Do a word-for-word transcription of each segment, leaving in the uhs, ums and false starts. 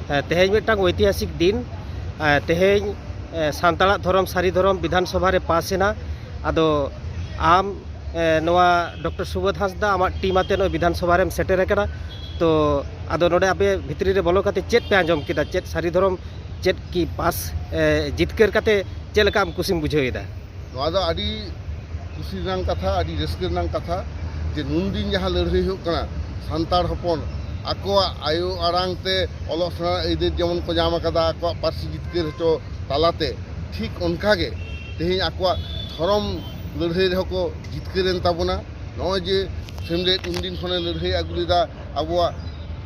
ᱦᱮᱸ, ᱛᱮᱦᱮᱧ ᱢᱤᱫᱴᱟᱝ ᱳᱭᱛᱤᱦᱟᱥᱤᱠ ᱫᱤᱱ᱾ ᱮ, ᱛᱮᱦᱮᱧ, ᱮ, ᱥᱟᱱᱛᱟᱲᱟᱜ ᱫᱷᱚᱨᱚᱢ, ᱥᱟᱹᱨᱤ ᱫᱷᱚᱨᱚᱢ ᱵᱤᱫᱷᱟᱱ ᱥᱚᱵᱷᱟ ᱨᱮ ᱯᱟᱥ ᱮᱱᱟ᱾ ᱟᱫᱚ ᱟᱢ, ᱮ, ᱱᱚᱣᱟ ᱰᱚᱠᱴᱚᱨ ᱥᱩᱵᱳᱫᱷ ᱦᱟᱸᱥᱫᱟ, ᱟᱢᱟᱜ ᱴᱤᱢ ᱟᱛᱮ ᱱᱚᱜᱼᱚᱭ ᱵᱤᱫᱷᱟᱱ ᱥᱚᱵᱷᱟ ᱨᱮᱢ ᱥᱮᱴᱮᱨ ᱟᱠᱟᱱᱟ᱾ ᱛᱚ ᱟᱫᱚ ᱱᱚᱰᱮ ᱟᱯᱮ ᱵᱷᱤᱛᱨᱤ ᱨᱮ ᱵᱚᱞᱚ ᱠᱟᱛᱮ ᱪᱮᱫ ᱯᱮ ᱟᱸᱡᱚᱢ ᱠᱮᱫᱟ? ᱪᱮᱫ ᱥᱟᱹᱨᱤ ᱫᱷᱚᱨᱚᱢ, ᱪᱮᱫ ᱠᱤ ᱯᱟᱥ, ᱮ, ᱡᱤᱛᱠᱟᱹᱨ ᱠᱟᱛᱮ ᱪᱮᱫ ᱞᱮᱠᱟ ᱟᱢ ᱠᱩᱥᱤᱢ ᱵᱩᱡᱷᱟᱹᱣ ᱮᱫᱟ? ᱱᱚᱣᱟ ᱫᱚ ᱟᱹᱰᱤ ᱠᱩᱥᱤ ᱨᱮᱱᱟᱜ ᱠᱟᱛᱷᱟ, ᱟᱹᱰᱤ ᱨᱟᱹᱥᱠᱟᱹ ᱨᱮᱱᱟᱜ ᱠᱟᱛᱷᱟ ᱡᱮ ᱱᱩᱱᱫᱤᱱ ᱡᱟᱦᱟᱸ ᱞᱟᱹᱲᱦᱟᱹᱭ ᱦᱩᱭᱩᱜ ᱠᱟᱱᱟ, ᱥᱟᱱᱛᱟᱲ ᱦᱚᱯᱚᱱ ᱟᱠᱚᱣᱟᱜ ᱟᱭᱳ ᱟᱲᱟᱝ ᱛᱮ ᱚᱞᱚᱜ ᱥᱮᱬᱟ ᱟᱹᱭᱫᱟᱹᱨ ᱡᱮᱢᱚᱱ ᱠᱚ ᱧᱟᱢ ᱟᱠᱟᱫᱟ ᱟᱠᱚᱣᱟᱜ ᱯᱟᱹᱨᱥᱤ ᱡᱤᱛᱠᱟᱹᱨ ᱦᱚᱪᱚ ᱛᱟᱞᱟᱛᱮ, ᱴᱷᱤᱠ ᱚᱱᱠᱟᱜᱮ ᱛᱮᱦᱮᱧ ᱟᱠᱚᱣᱟᱜ ᱫᱷᱚᱨᱚᱢ ᱞᱟᱹᱲᱦᱟᱹᱭ ᱨᱮᱦᱚᱸ ᱠᱚ ᱡᱤᱛᱠᱟᱹᱨᱮᱱ ᱛᱟᱵᱚᱱᱟ᱾ ᱱᱚᱜᱼᱚᱭ ᱡᱮ ᱥᱮᱢᱞᱮᱫ ᱩᱱᱫᱤᱱ ᱠᱷᱚᱱᱮ ᱞᱟᱹᱲᱦᱟᱹᱭ ᱟᱹᱜᱩ ᱞᱮᱫᱟ, ᱟᱵᱚᱣᱟᱜ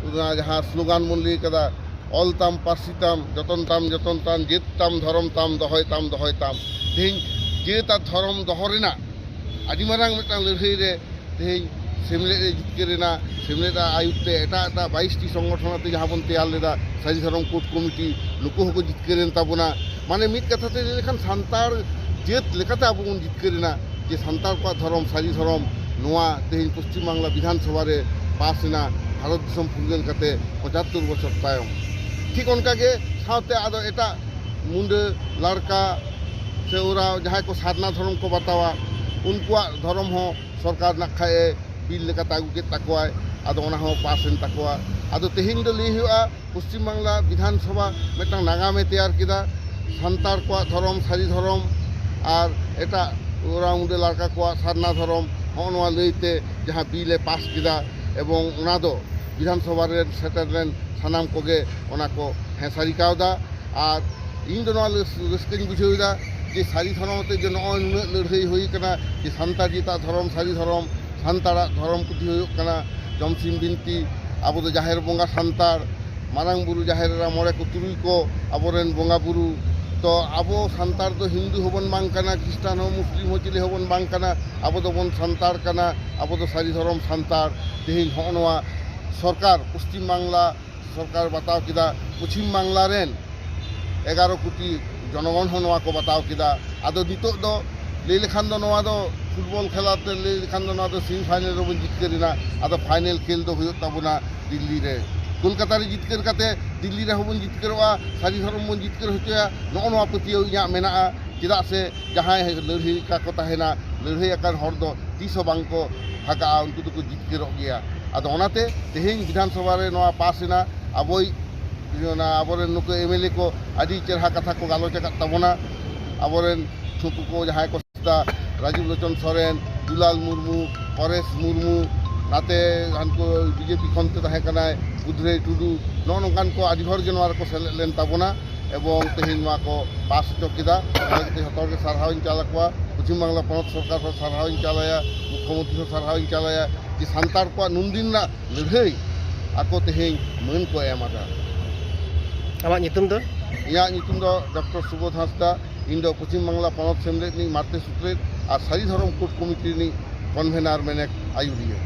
ᱚᱱᱟ ᱡᱟᱦᱟᱸ ᱥᱞᱳᱜᱟᱱ ᱵᱚᱱ ᱞᱟᱹᱭ ᱠᱟᱫᱟ, "ᱚᱞ ᱛᱟᱢ, ᱯᱟᱹᱨᱥᱤ ᱛᱟᱢ, ᱡᱚᱛᱚᱱ ᱛᱟᱢ, ᱡᱚᱛᱚᱱ ᱛᱟᱢ, ᱡᱟᱹᱛ ᱛᱟᱢ, ᱫᱷᱚᱨᱚᱢ ᱛᱟᱢ, ᱫᱚᱦᱚᱭ ᱛᱟᱢ, ᱫᱚᱦᱚᱭ ᱛᱟᱢ᱾" ᱛᱮᱦᱮᱧ ᱡᱟᱹᱛ ᱟᱨ ᱫᱷᱚᱨᱚᱢ ᱫᱚᱦᱚ ᱨᱮᱱᱟᱜ ᱟᱹᱰᱤ ᱢᱟᱨᱟᱝ ᱢᱤᱫᱴᱟᱝ ᱞᱟᱹᱲᱦᱟᱹᱭ ᱨᱮ ᱛᱮᱦᱮᱧ ᱥᱮᱢᱞᱮᱫ ᱮ ᱡᱤᱛᱠᱟᱹᱨ ᱮᱱᱟ᱾ ᱥᱮᱢᱞᱮᱫ ᱟᱜ ᱟᱹᱭᱩᱨ ᱛᱮ ᱮᱴᱟᱜ ᱮᱴᱟᱜ ᱵᱟᱭᱤᱥ ᱴᱤ ᱥᱚᱝᱜᱚᱴᱷᱚᱱ ᱟᱛᱮ ᱡᱟᱦᱟᱸ ᱵᱚᱱ ᱛᱮᱭᱟᱨ ᱞᱮᱫᱟ, ᱥᱟᱹᱨᱤ ᱫᱷᱚᱨᱚᱢ ᱠᱳᱰ ᱠᱚᱢᱤᱴᱤ, ᱱᱩᱠᱩ ᱦᱚᱸᱠᱚ ᱡᱤᱛᱠᱟᱹᱨ ᱮᱱ ᱛᱟᱵᱚᱱᱟ᱾ ᱢᱟᱱᱮ ᱢᱤᱫ ᱠᱟᱛᱷᱟ ᱛᱮ ᱞᱟᱹᱭ ᱞᱮᱠᱷᱟᱱ ᱥᱟᱱᱛᱟᱲ ᱡᱟᱹᱛ ᱞᱮᱠᱟᱛᱮ ᱟᱵᱚ ᱵᱚᱱ ᱡᱤᱛᱠᱟᱹᱨ ᱮᱱᱟ ᱡᱮ ᱥᱟᱱᱛᱟᱲ ᱠᱚᱣᱟᱜ ᱫᱷᱚᱨᱚᱢ ᱥᱟᱹᱨᱤ ᱫᱷᱚᱨᱚᱢ ᱱᱚᱣᱟ ᱛᱮᱦᱮᱧ ᱯᱚᱥᱪᱤᱢ ᱵᱟᱝᱞᱟ ᱵᱤᱫᱷᱟᱱ ᱥᱚᱵᱷᱟ ᱨᱮ ᱯᱟᱥ ᱮᱱᱟ, ᱵᱷᱟᱨᱚᱛ ᱫᱤᱥᱚᱢ ᱯᱷᱩᱨᱜᱟᱹᱞ ᱠᱟᱛᱮ ᱯᱚᱸᱪᱟᱛᱛᱳᱨ ᱵᱚᱪᱷᱚᱨ ᱛᱟᱭᱚᱢ᱾ ᱴᱷᱤᱠ ᱚᱱᱠᱟᱜᱮ ᱥᱟᱶᱛᱮ ᱟᱫᱚ ᱮᱴᱟᱜ ᱢᱩᱱᱰᱟᱹ, ᱞᱟᱲᱠᱟ ᱥᱮ ᱳᱨᱟᱣ ᱡᱟᱦᱟᱸᱭ ᱠᱚ ᱥᱟᱨᱱᱟ ᱫᱷᱚᱨᱚᱢ ᱠᱚ ᱵᱟᱛᱟᱣᱟ, ᱩᱱᱠᱩᱣᱟᱜ ᱫᱷᱚᱨᱚᱢ ᱦᱚᱸ ᱥᱚᱨᱠᱟᱨ ᱱᱟᱜ ᱠᱷᱟᱡ ᱮ ᱵᱤᱞ ᱞᱮᱠᱟᱛᱮ ᱟᱹᱜᱩ ᱠᱮᱫ ᱛᱟᱠᱚᱣᱟᱭ᱾ ᱟᱫᱚ ᱚᱱᱟ ᱦᱚᱸ ᱯᱟᱥ ᱮᱱ ᱛᱟᱠᱚᱣᱟ᱾ ᱟᱫᱚ ᱛᱮᱦᱮᱧ ᱫᱚ ᱞᱟᱹᱭ ᱦᱩᱭᱩᱜᱼᱟ, ᱯᱚᱥᱪᱤᱢ ᱵᱟᱝᱞᱟ ᱵᱤᱫᱷᱟᱱ ᱥᱚᱵᱷᱟ ᱢᱤᱫᱴᱟᱝ ᱱᱟᱜᱟᱢᱮ ᱛᱮᱭᱟᱨ ᱠᱮᱫᱟ, ᱥᱟᱱᱛᱟᱲ ᱠᱚᱣᱟᱜ ᱫᱷᱚᱨᱚᱢ ᱥᱟᱹᱨᱤ ᱫᱷᱚᱨᱚᱢ ᱟᱨ ᱮᱴᱟᱜ ᱳᱨᱟᱣ ᱢᱩᱱᱰᱟᱹ ᱞᱟᱲᱠᱟ ᱠᱚᱣᱟᱜ ᱥᱟᱨᱱᱟ ᱫᱷᱚᱨᱚᱢ, ᱦᱚᱸᱜᱼᱚ ᱱᱚᱣᱟ ᱞᱟᱹᱭᱛᱮ ᱡᱟᱦᱟᱸ ᱵᱤᱞ ᱮ ᱯᱟᱥ ᱠᱮᱫᱟ, ᱮᱵᱚᱝ ᱚᱱᱟ ᱫᱚ ᱵᱤᱫᱷᱟᱱ ᱥᱚᱵᱷᱟ ᱨᱮᱱ ᱥᱮᱴᱮᱨ ᱞᱮᱱ ᱥᱟᱱᱟᱢ ᱠᱚᱜᱮ ᱚᱱᱟ ᱠᱚ ᱦᱮᱸ ᱥᱟᱹᱨᱤ ᱠᱟᱣᱫᱟ᱾ ᱟᱨ ᱤᱧ ᱫᱚ ᱱᱚᱣᱟ ᱨᱟᱹᱥ-, ᱨᱟᱹᱥᱠᱟᱹᱧ ᱵᱩᱡᱷᱟᱹᱣ ᱮᱫᱟ ᱡᱮ ᱥᱟᱹᱨᱤ ᱫᱷᱚᱨᱚᱢ ᱟᱛᱮ ᱡᱮ ᱱᱚᱜᱼᱚᱭ ᱱᱩᱱᱟᱹᱜ ᱞᱟᱹᱲᱦᱟᱹᱭ ᱦᱩᱭ ᱠᱟᱱᱟ, ᱡᱮ ᱥᱟᱱᱛᱟᱲ ᱡᱟᱹᱛᱟᱜ ᱫᱷᱚᱨᱚᱢ ᱥᱟᱹᱨᱤ ᱫᱷᱚᱨᱚᱢ, ᱥᱟᱱᱛᱟᱲᱟᱜ ᱫᱷᱚᱨᱚᱢ ᱯᱩᱛᱷᱤ ᱦᱩᱭᱩᱜ ᱠᱟᱱᱟ ᱡᱚᱢᱥᱤᱢ ᱵᱤᱱᱛᱤ, ᱟᱵᱚ ᱫᱚ ᱡᱟᱦᱮᱨ ᱵᱚᱸᱜᱟ ᱥᱟᱱᱛᱟᱲ, ᱢᱟᱨᱟᱝ ᱵᱩᱨᱩ ᱡᱟᱦᱮᱨ ᱮᱨᱟ ᱢᱚᱬᱮ ᱠᱚ ᱛᱩᱨᱩᱭ ᱠᱚ ᱟᱵᱚᱨᱮᱱ ᱵᱚᱸᱜᱟ ᱵᱩᱨᱩ᱾ ᱛᱚ ᱟᱵᱚ ᱥᱟᱱᱛᱟᱲ ᱫᱚ ᱦᱤᱱᱫᱩ ᱦᱚᱸᱵᱚᱱ ᱵᱟᱝ ᱠᱟᱱᱟ, ᱠᱷᱨᱤᱥᱴᱟᱱ ᱦᱚᱸ, ᱢᱩᱥᱞᱤᱢ ᱦᱚᱸ, ᱪᱤᱞᱤ ᱦᱚᱸᱵᱚᱱ ᱵᱟᱝ ᱠᱟᱱᱟ, ᱟᱵᱚ ᱫᱚᱵᱚᱱ ᱥᱟᱱᱛᱟᱲ ᱠᱟᱱᱟ, ᱟᱵᱚ ᱫᱚ ᱥᱟᱹᱨᱤ ᱫᱷᱚᱨᱚᱢ ᱥᱟᱱᱛᱟᱲ᱾ ᱛᱮᱦᱮᱧ ᱦᱚᱸᱜᱼᱚ ᱱᱚᱣᱟ ᱥᱚᱨᱠᱟᱨ, ᱯᱚᱥᱪᱤᱢ ᱵᱟᱝᱞᱟ ᱥᱚᱨᱠᱟᱨ ᱵᱟᱛᱟᱣ ᱠᱮᱫᱟ, ᱯᱚᱪᱷᱤᱢ ᱵᱟᱝᱞᱟ ᱨᱮᱱ ᱮᱜᱟᱨᱚ ᱠᱳᱴᱤ ᱡᱚᱱᱚᱜᱚᱱ ᱦᱚᱸ ᱱᱚᱣᱟ ᱠᱚ ᱵᱟᱛᱟᱣ ᱠᱮᱫᱟ᱾ ᱟᱫᱚ ᱱᱤᱛᱚᱜ ᱫᱚ ᱞᱟᱹᱭ ᱞᱮᱠᱷᱟᱱ ᱫᱚ ᱱᱚᱣᱟ ᱫᱚ ᱯᱷᱩᱴᱵᱚᱞ ᱠᱷᱮᱞᱟ ᱛᱮ ᱞᱟᱹᱭ ᱞᱮᱠᱷᱟᱱ ᱫᱚ ᱱᱚᱣᱟ ᱫᱚ ᱥᱮᱢᱤ ᱯᱷᱟᱭᱱᱮᱞ ᱨᱮᱵᱚᱱ ᱡᱤᱛᱠᱟᱹᱨ ᱮᱱᱟ᱾ ᱟᱫᱚ ᱯᱷᱟᱭᱱᱮᱞ ᱠᱷᱮᱞ ᱫᱚ ᱦᱩᱭᱩᱜ ᱛᱟᱵᱚᱱᱟ ᱫᱤᱞᱞᱤ ᱨᱮ᱾ ᱠᱳᱞᱠᱟᱛᱟ ᱨᱮ ᱡᱤᱛᱠᱟᱹᱨ ᱠᱟᱛᱮ ᱫᱤᱞᱞᱤ ᱨᱮᱦᱚᱸ ᱵᱚᱱ ᱡᱤᱛᱠᱟᱹᱨᱚᱜᱼᱟ, ᱥᱟᱹᱨᱤ ᱫᱷᱚᱨᱚᱢ ᱵᱚᱱ ᱡᱤᱛᱠᱟᱹᱨ ᱦᱚᱪᱚᱭᱟ, ᱱᱚᱜᱼᱚ ᱱᱚᱣᱟ ᱯᱟᱹᱛᱭᱟᱹᱣ ᱤᱧᱟᱹᱜ ᱢᱮᱱᱟᱜᱼᱟ᱾ ᱪᱮᱫᱟᱜ ᱥᱮ ᱡᱟᱦᱟᱸᱭ ᱞᱟᱹᱲᱦᱟᱹᱭ ᱟᱠᱟ ᱠᱚ ᱛᱟᱦᱮᱱᱟ, ᱞᱟᱹᱲᱦᱟᱹᱭ ᱟᱠᱟᱱ ᱦᱚᱲ ᱫᱚ ᱛᱤᱥ ᱦᱚᱸ ᱵᱟᱝ ᱠᱚ ᱵᱷᱟᱜᱟᱜᱼᱟ, ᱩᱱᱠᱩ ᱫᱚᱠᱚ ᱡᱤᱛᱠᱟᱹᱨᱚᱜ ᱜᱮᱭᱟ᱾ ᱟᱫᱚ ᱚᱱᱟᱛᱮ ᱛᱮᱦᱮᱧ ᱵᱤᱫᱷᱟᱱ ᱥᱚᱵᱷᱟ ᱨᱮ ᱱᱚᱣᱟ ᱯᱟᱥ ᱮᱱᱟ, ᱟᱵᱚᱭ ᱚᱱᱟ ᱟᱵᱚᱨᱮᱱ ᱱᱩᱠᱩ ᱮᱢ ᱮᱞ ᱮ ᱠᱚ ᱟᱹᱰᱤ ᱪᱮᱨᱦᱟ ᱠᱟᱛᱷᱟ ᱠᱚ ᱜᱟᱞᱚᱪ ᱟᱠᱟᱫ ᱛᱟᱵᱚᱱᱟ᱾ ᱟᱵᱚᱨᱮᱱ ᱱᱩᱠᱩ ᱠᱚ ᱡᱟᱦᱟᱸᱭ ᱠᱚ ᱨᱟᱡᱤᱵ ᱞᱳᱪᱚᱱ ᱥᱚᱨᱮᱱ, ᱫᱩᱞᱟᱞ ᱢᱩᱨᱢᱩ, ᱯᱚᱨᱮᱥ ᱢᱩᱨᱢᱩ, ᱱᱟᱛᱮ ᱦᱟᱱᱠᱩ ᱵᱤᱡᱮᱯᱤ ᱠᱷᱚᱱ ᱛᱮ ᱛᱟᱦᱮᱸ ᱠᱟᱱᱟᱭ ᱵᱩᱫᱷᱨᱟᱹᱭ ᱴᱩᱰᱩ, ᱱᱚᱜᱼᱚ ᱱᱚᱝᱠᱟᱱ ᱠᱚ ᱟᱹᱰᱤ ᱦᱚᱲ ᱜᱮ ᱱᱚᱣᱟ ᱨᱮᱠᱚ ᱥᱮᱞᱮᱫ ᱞᱮᱱ ᱛᱟᱵᱚᱱᱟ᱾ ᱮᱵᱚᱝ ᱛᱮᱦᱮᱧ ᱱᱚᱣᱟ ᱠᱚ ᱯᱟᱥ ᱦᱚᱪᱚ ᱠᱮᱫᱟ᱾ ᱚᱱᱟ ᱞᱟᱹᱜᱤᱫ ᱛᱮ ᱡᱷᱚᱛᱚ ᱦᱚᱲ ᱜᱮ ᱥᱟᱨᱦᱟᱣ ᱤᱧ ᱪᱟᱞ ᱟᱠᱚᱣᱟ᱾ ᱯᱚᱪᱷᱤᱢ ᱵᱟᱝᱞᱟ ᱯᱚᱱᱚᱛ ᱥᱚᱨᱠᱟᱨ ᱦᱚᱸ ᱥᱟᱨᱦᱟᱣ ᱤᱧ ᱪᱟᱞ ᱟᱭᱟ, ᱢᱩᱠᱷᱭᱚᱢᱚᱱᱛᱨᱤ ᱦᱚᱸ ᱥᱟᱨᱦᱟᱣ ᱤᱧ ᱪᱟᱞ ᱟᱭᱟ ᱡᱮ ᱥᱟᱱᱛᱟᱲ ᱠᱚᱣᱟᱜ ᱱᱩᱱᱫᱤᱱ ᱨᱮᱱᱟᱜ ᱞᱟᱹᱲᱦᱟᱹᱭ ᱟᱠᱚ ᱛᱮᱦᱮᱧ ᱢᱟᱹᱱ ᱠᱚ ᱮᱢ ᱟᱠᱟᱫᱟ᱾ ᱟᱢᱟᱜ ᱧᱩᱛᱩᱢ ᱫᱚ? ᱤᱧᱟᱹᱜ ᱧᱩᱛᱩᱢ ᱫᱚ ᱰᱚᱠᱴᱚᱨ ᱥᱩᱵᱳᱫᱷ ᱦᱟᱸᱥᱫᱟ᱾ ᱤᱧ ᱫᱚ ᱯᱚᱪᱷᱤᱢ ᱵᱟᱝᱞᱟ ᱯᱚᱱᱚᱛ ᱥᱮᱢᱞᱮᱫ ᱨᱤᱱᱤᱡ ᱢᱟᱨᱛᱮ ᱥᱩᱛᱨᱮᱛ ᱟᱨ ᱥᱟᱹᱨᱤ ᱫᱷᱚᱨᱚᱢ ᱠᱳᱰ ᱠᱚᱢᱤᱴᱤ ᱨᱤᱱᱤᱡ ᱠᱚᱱᱵᱷᱮᱱᱟᱨ ᱢᱮᱱᱮᱠ ᱟᱹᱭᱩᱨᱤᱭᱟᱹ᱾